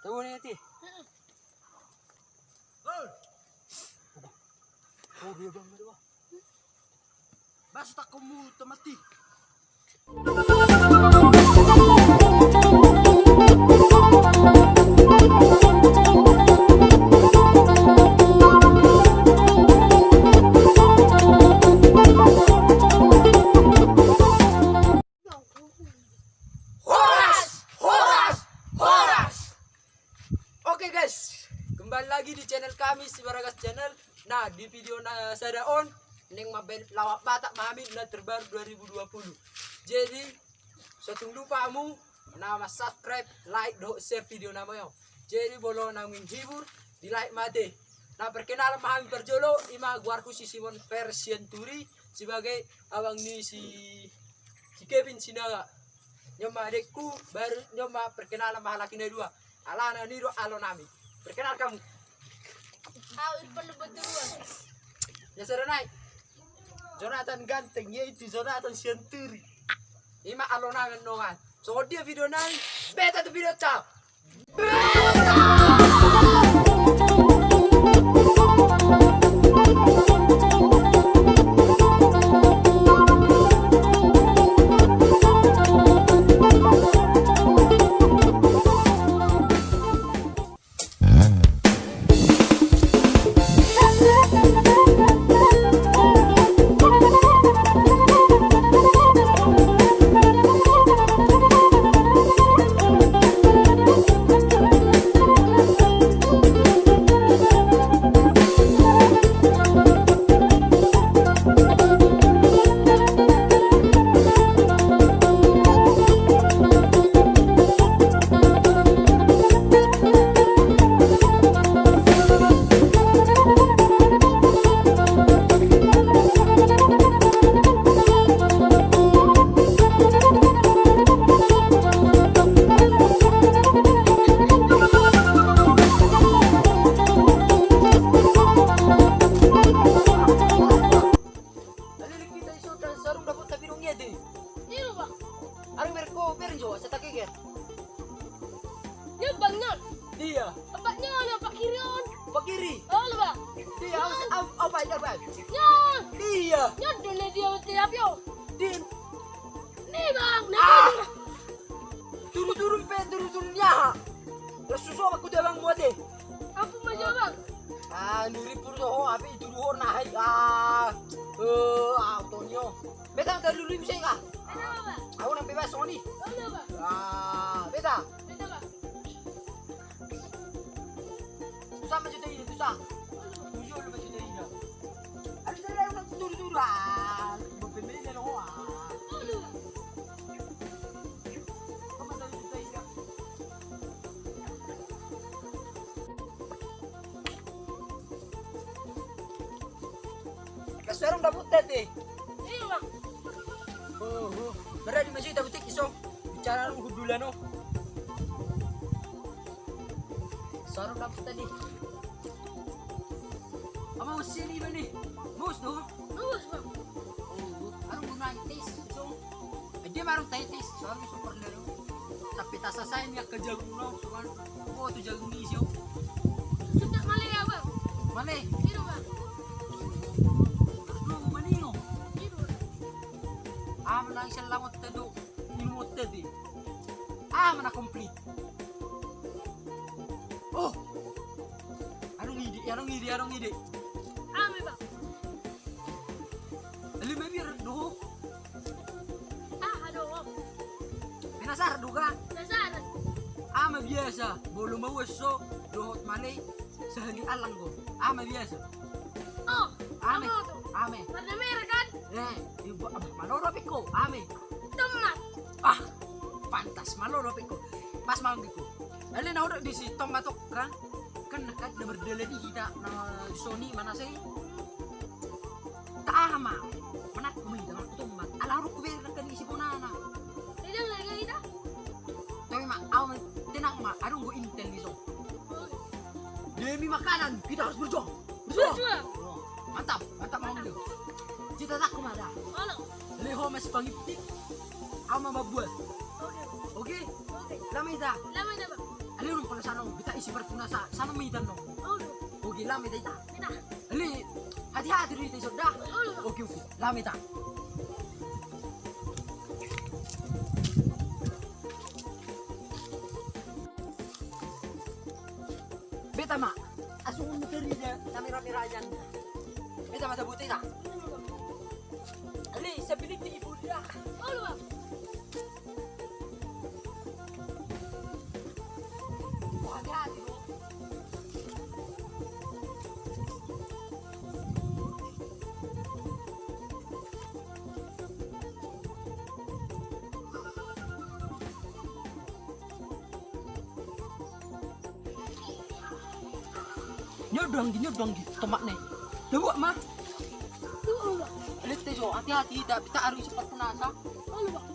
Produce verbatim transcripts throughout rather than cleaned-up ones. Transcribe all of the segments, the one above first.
Tuh, nih, Ti. Oh, dia bang, dia bang. Bas tak kamu temati. Horas, horas, horas. Oke guys, kembali lagi di channel kami, Sibaragas Channel. Nah, di video na sada on, naeng mambaen lawak Batak ma hami na terbaru dua ribu dua puluh. Jadi, so tung lupa hamu na subscribe, like, dohot share video nami on. Jadi, molo naeng menghibur, di like ma ate. Nah, perkenalan ma hami parjolo, ima goarhu si Simon Persianturi, sebagai abang ni si, si Kevin Sinaga. Nion ma adekku, baru nion ma perkenalan ma halak i na dua. Alana ni do alo nami. Perkenalkan. Au Irfan Lebat Teruan. Ia sada nai. Jonathan Ganteng, yaitu Jonathan Sianturi. Ima alo nami nongan. Songon dia video nai. Beta tu video, ciao. Alele hita i so, dan sarung dapot tapi dong ia de. Iya, Bang. Arung berko, bereng jo, saya tak geger. Dia Bang Nyon. Dia. Apa Nyon, apa kiri on? Apa kiri? Oh, lu, Bang. Dia, apa, apa, apa, apa? Nyon. Dia. Nyon dulu dia tiap yo. Din. Nih, Bang. Nih, ah. Bang. Turu-turu pe, turu-turu ni aha? Langsung somak ku dia, Bang, muat deh. Ampun, Mas, Bang. Ah, nuri pur doho, api itu duhor na hai. Ah, eh, ah, Tonio. Beta, beta lului bisa ka? Beta, Bang. Aku nang bebas, Sony. Beta, Bang. Ah, beta. Beta, Bang. Susah maju tadi, susah. Susah lu maju tadi, ya. Aduh, saya udah turu-turu, ah. Bepemilih dia doang. Kasarung dapot tadi. Iya, Bang. Oh, oh. Berarti masih dapot iso. Bicara lu dulu, no. Sarung dapot tadi. Ama usia ni, Bang, ni. Bos, no? Bos, Bang. Oh, arung guna tes, so. Dia baru taitis, soalnya super lero. Tapi tak selesai ni angka jagung no, cuman. Oh, tu jagung ni, sio. Sudah male ya, Bang? Male? Iya, Bang. Terus lu manio? Iya, Bang. Ah, menang selamat teduh. Ilmu tadi. Ah, mana komplit. Oh. Adong ide, adong ide, adong ide. Ame, Bang. Lima biar doho. Ah, aduh. Penasaran do ka? Penasaran. Ama biasa, bolo mau eso, dohot male, sahali alang ko. Ama biasa. Oh, ame. Ame. Warna merah kan? Eh, ibu, malolo pe ko, ame. Tomat. Ah, pantas, malolo pe ko. Pas manggiko. Ale na odok di si tomat tok kan? Kan na kan na berdalan di hita na Sony mana sih? Tak ama. Mana ku minta mana tomat. Ala harus ku beri kan isi bonana. Tidak lagi kita. Tapi mak, awan tenang mak, aduh gue intel di so. Demi makanan kita harus berjuang. Berjuang. Berjuang. Oh, mantap, mantap mau dulu. Cita tak kemana? Halo. Leho mas pangiptik. Ama mabuat. Oke. Oke? Oke. Lama ita. Lama ita, Bang. Ale, unang pola sana, beta isi Perpunas, sana ma hita no. Oke, lame da hita. Beta. Ale, hati-hati do hita ison da. Oke, oke, lame da. Beta ma. Asal unang tarida na merah-merahan. Beta ma, tabuat hita. Ale, sabilik di ibu dia. Olo, Bang. Nyodong, nyodong, tomak ne. Tabuat ma. Tuh, Bang. Lihat, Tejo, hati-hati, dah, beta aru isi Perpunas. Olo, Bang.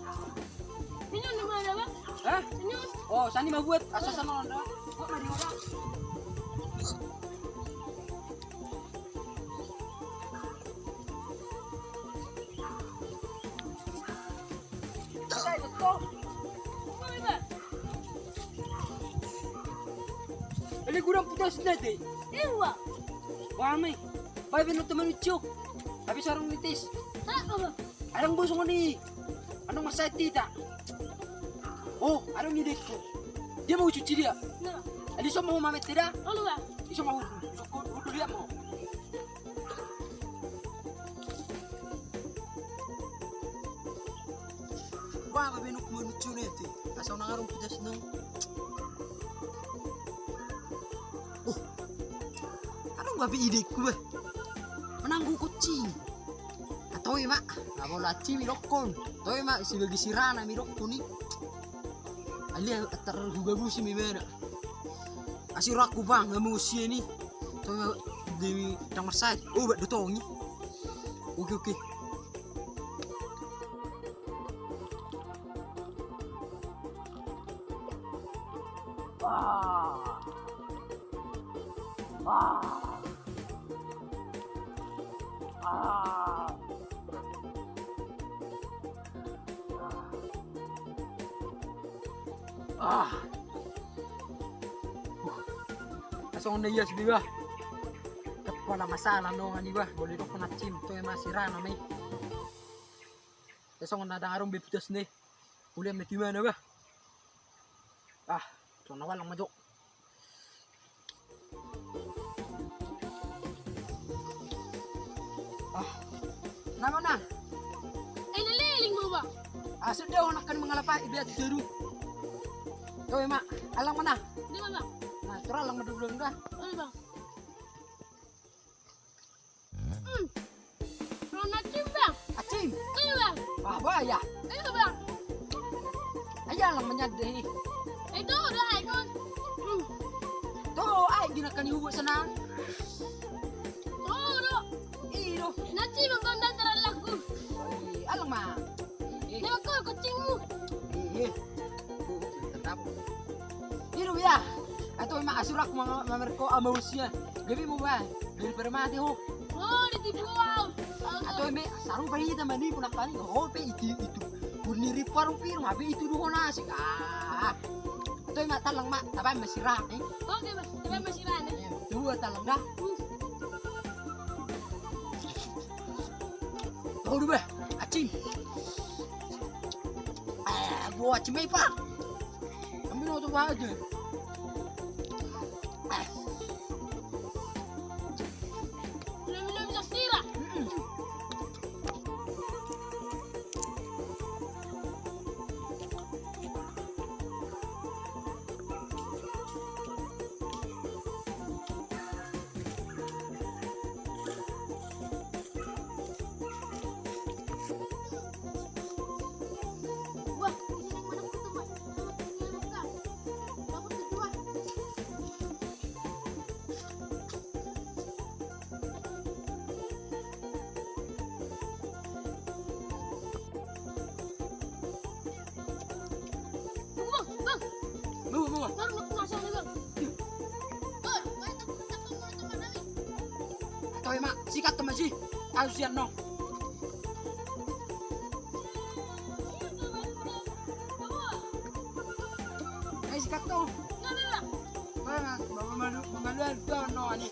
Ini di mana, Bang? Hah? Ini. Oh, sani ma buat, asal sana, Bang. Buat ma di mana? Ini gudang putus nanti. Iwa. Wah, mai. Bae, beno teman ucuk. Tapi sarung nitis. Apa? Adong bosong ni. Adong marsahit hita. Oh, adong idekku. Dia mau cuci dia. Nah. Adi so mau mamet tidak? Olo, Bang. Iso mau. Sokot, udah dia mau. Wah, babe, nuk menuju nanti. Asal nang arung putus nang. Oh. Adong babe idekku, bah. Mananggu kucing. Atau ima, nggak mau laci mi dokkon. Atau ima, sebagai sirana mi dokkon ni. Ale, atar hugabusi mi bana. Asi rakku, Bang, nggak mau usia ni. Atau ima, demi dang marsahit. Oh, bat do tongi. Oke, oke. Ah. Ah. Ah. Ah. Songon na ias be, bah. Kepala masalah nongan i, bah. Boleh dok na cim, tu masih rana mai. Songon na dang arung be putus ni. Kuliah meti mana, bah? Ah, songon na walang ma jok. Ah. Nama na? Eh, leleling mau, Bang. Ah, sudah, anak kan mengalapa ibi atu teru. Toi ma, alang mana? Di mana, Bang? Nah, terus alang ma dulu, Bang. Oh, Bang. Hmm. Ro na cim, Bang. Acim? Iya, Bang. Ah, bah, ya. Iya, Bang. Aja lang manyadde. Eh, do, do, ai kon. Hmm. Do, ai gina kan ibu sana. Do, do. Ih, do. Na cim, Bang, dan terang lagu. Ih, alang ma. Ih. Na ko kucingmu. Ih. Tetap. Ih, do ya. Atau ima asurak ma, mamerko ama usia. Gabe mo ba, daripada mate ho. Oh, ditipu au. Atau ima, saru pa hita manipu na kali, ho pe itu, itu. Kuni riparu piru, hape itu duho nasik. Ah. Atau ima talang ma, taban masirane. Oke, Bang, taban masirane. Iya, dua talang dah. Hmm. Tahu dulu, Bah. Acim. Ah, gua acim apa? Ambil otot aja. Bang, bang. Bang, bang. Bang, bang, bang. Atau ima, sikat tu masih. Alusian no. Ai, sikat tu. Bang, bang, bang. Mangaluan tu anak ni.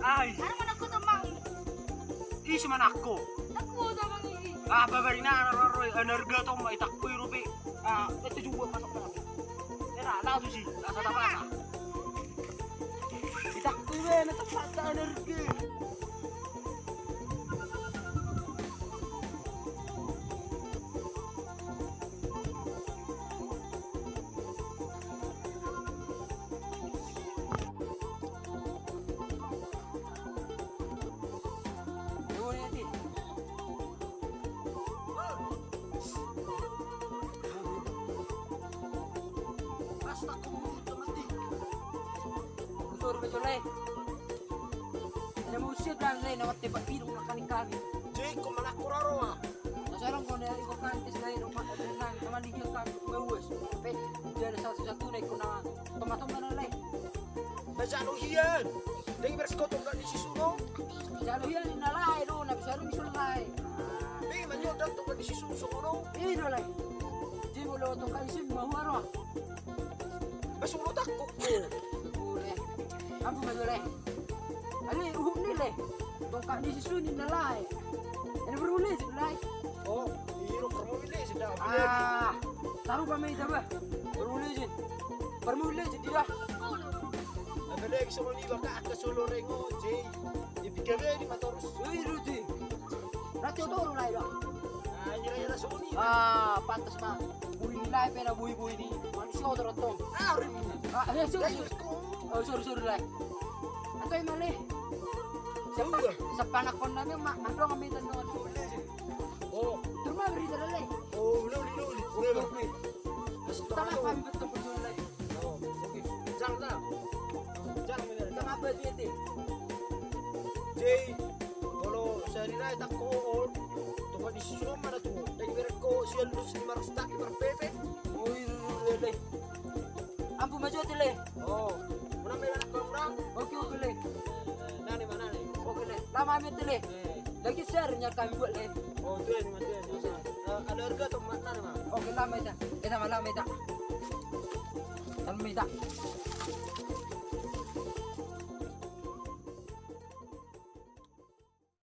Ai. Anak mana kau teman? Isi mana aku? Aku teman ini. Ah, babarina anak roroi, anak rega tong mai takku irupi. Ah, itu juga masuk ke. Era, lalu sih, rasa tak rasa. Itak tu be na tempat ta energi. Sorry, Bang Jolai. Ada musuh dan lain, lewat tembak hidung makan kami. Jadi, kau mana kau raro, ah? Nah, sekarang kau dari kau kan, tes lain, rumah kau dan lain, sama di dia kan, gue wes. Tapi, dia ada satu-satu naik kena tomat-tomat lain. Bajalo hian. Deng beres kau tongkat ni si Suno. Jalo hian na lae do, na bisa ro misul lae. Deng manyo dang tongkat ni si Suno songono. Ino lae. Jadi molo tongkat ni si Suno mau aro. Bas ulo takko. Boleh. Ampun Bang Jolai. Ale uhuk ni le. Tongkat ni si Suno na lae. Ini berulih sih lae. Oh, iro berulih sih dah. Ah, taruh kami coba. Berulih sih. Bermula jadi dah. Apalagi sama ni baka angka solo rengo, Jay. Di P K B di Matorus. Wih, Ruti. Rati otoru lai dah. Ah, ira-ira sama ni. Ah, pantas ma. Bui ni lai pena bui-bui ni. Manusia otoru tong. Ah, Ruti. Ah, ya, sorry. Oh, sorry, sorry lai. Atau yang mana? Siapa? Siapa anak kondang yang mak? Mandong kami tendang. Oh. Terima beri terlele. Oh, udah, udah, udah. Udah, udah. Tama kami betul betul lagi. Oh, oke. Jang, jang. Jang, jang. Jang apa dia, Ti? Jay, kalau sehari raya tak kool, tunggu di susun mana tuh? Dari merek ko sial lu sini marus tak berpepe. Oh, iya, iya, iya. Ampun maju, Ti, le. Oh, mana merek kau orang? Oke, oke, le. Nani mana nih? Oke, le. Lama amat, Ti, le. Eh. Lagi share-nya kami buat, le. Oh, tuh ya, Mas, tuh ya, Mas. Eh, ada harga atau mana nih, Mas? Oke, lama itu. Eh, sama lama itu. Lama itu.